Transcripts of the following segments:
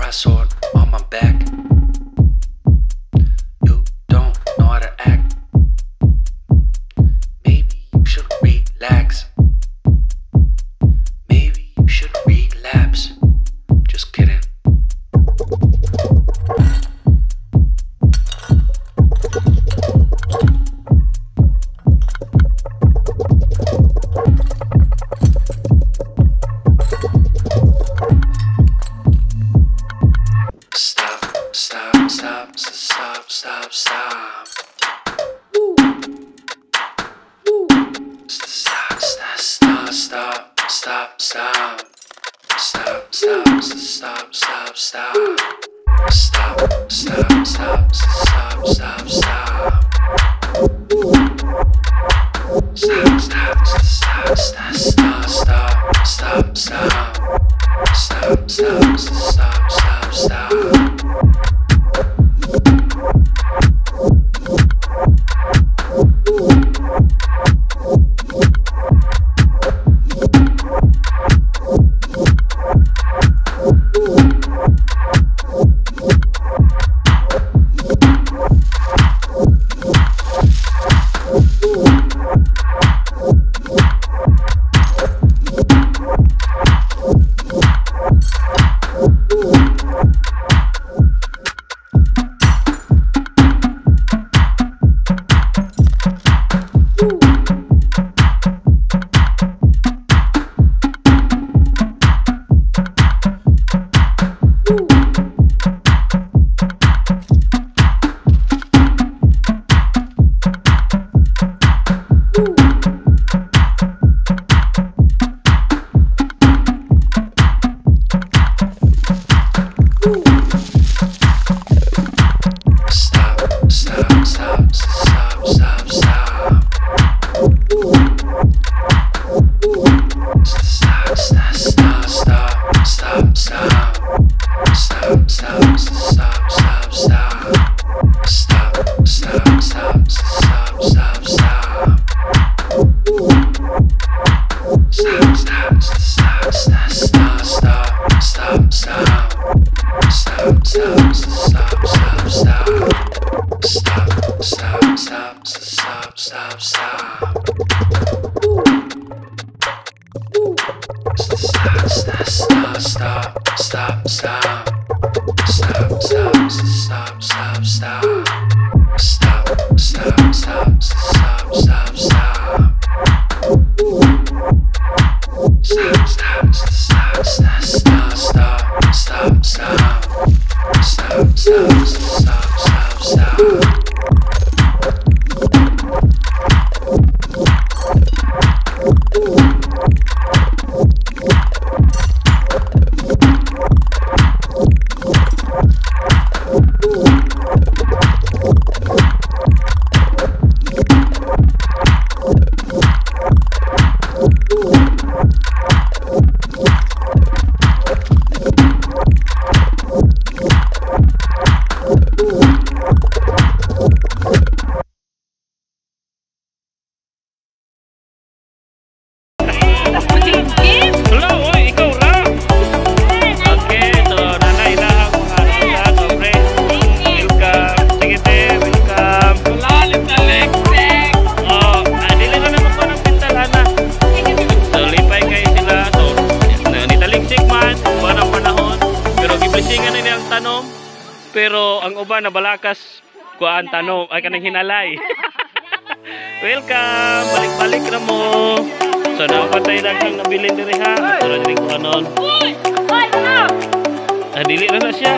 I saw it on my back. You don't know how to act. Maybe you should relax. Maybe you should relapse. Just kidding. Stop, stop, stop, stop, stop, stop. Stop, stop, stop, stop, stop, stop. Stop, stop, stop, stop, stop. Stop, stop, stop, stop, stop, stop. Stop, stop, stop, stop, stop, stop, stop, stop. Stop, stop, stop, stop, stop. Stop, stop, stop, stop, stop, stop. Stop, stop, stop, stop, stop, stop. Stop, stop, stop, stop, stop. Stop, stop, stop, stop, stop, stop. Stop, stop, stop, stop, stop, stop, stop, stop. Stop, stop, stop, stop, stop. Stop, stop, stop, stop, stop, stop. Stop, stop, stop, stop, stop, stop. Stop, stop, stop, stop, stop. Stop, stop, stop, stop, stop, stop. Stop, stop, stop, stop, stop, stop, stop, stop. Stop, stop, stop, stop, stop. Hello, oy, ikaw ra. Okay, so nanay na ang mga sobre. Welcome. Sige te, welcome. Oh, dili na naman ko ng pintal ana. So lipay kay sila. So nitaliksik man buwan ang panahon, pero giblesingan nila ang tanom. Pero ang uban na balakas kuan tanom ay kanang hinalay. Welcome, balik-balik ra mo. So napatay daghang nabilin diri ha. Ato ra diri kuanon. Ah, dili na na siya.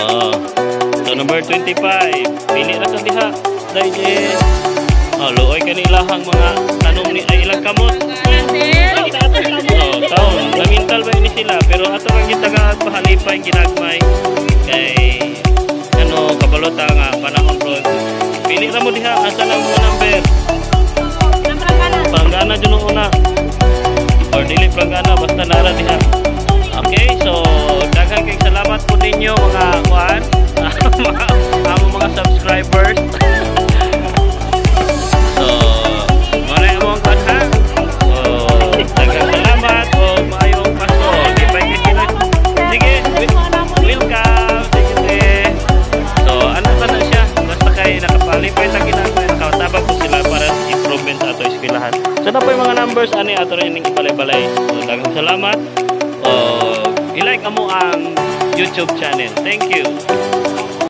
Oh. So number 25. Pili ra sa diha. Dai je. Oh, luoy kanilahang mga tanom ni ay ilang kamot. Oh, taon namintal ba ni sila pero ato ra kita nga pahalipay ginagmay kay ano kabalota nga panahon ron. Pili ra mo diha asa lang mo number. Pranggana jud una. Or dili pranggana basta nara diha. Okay, so daghan kay salamat po ninyo mga kuan, mga among mga subscribers. So, mao na among kuan ha. So, daghang salamat o maayong Pasko. Lipay So naa poy mga numbers ani, ato rin ining ibalay-balay. So daghang salamat. I-like amo ang YouTube channel. Thank you.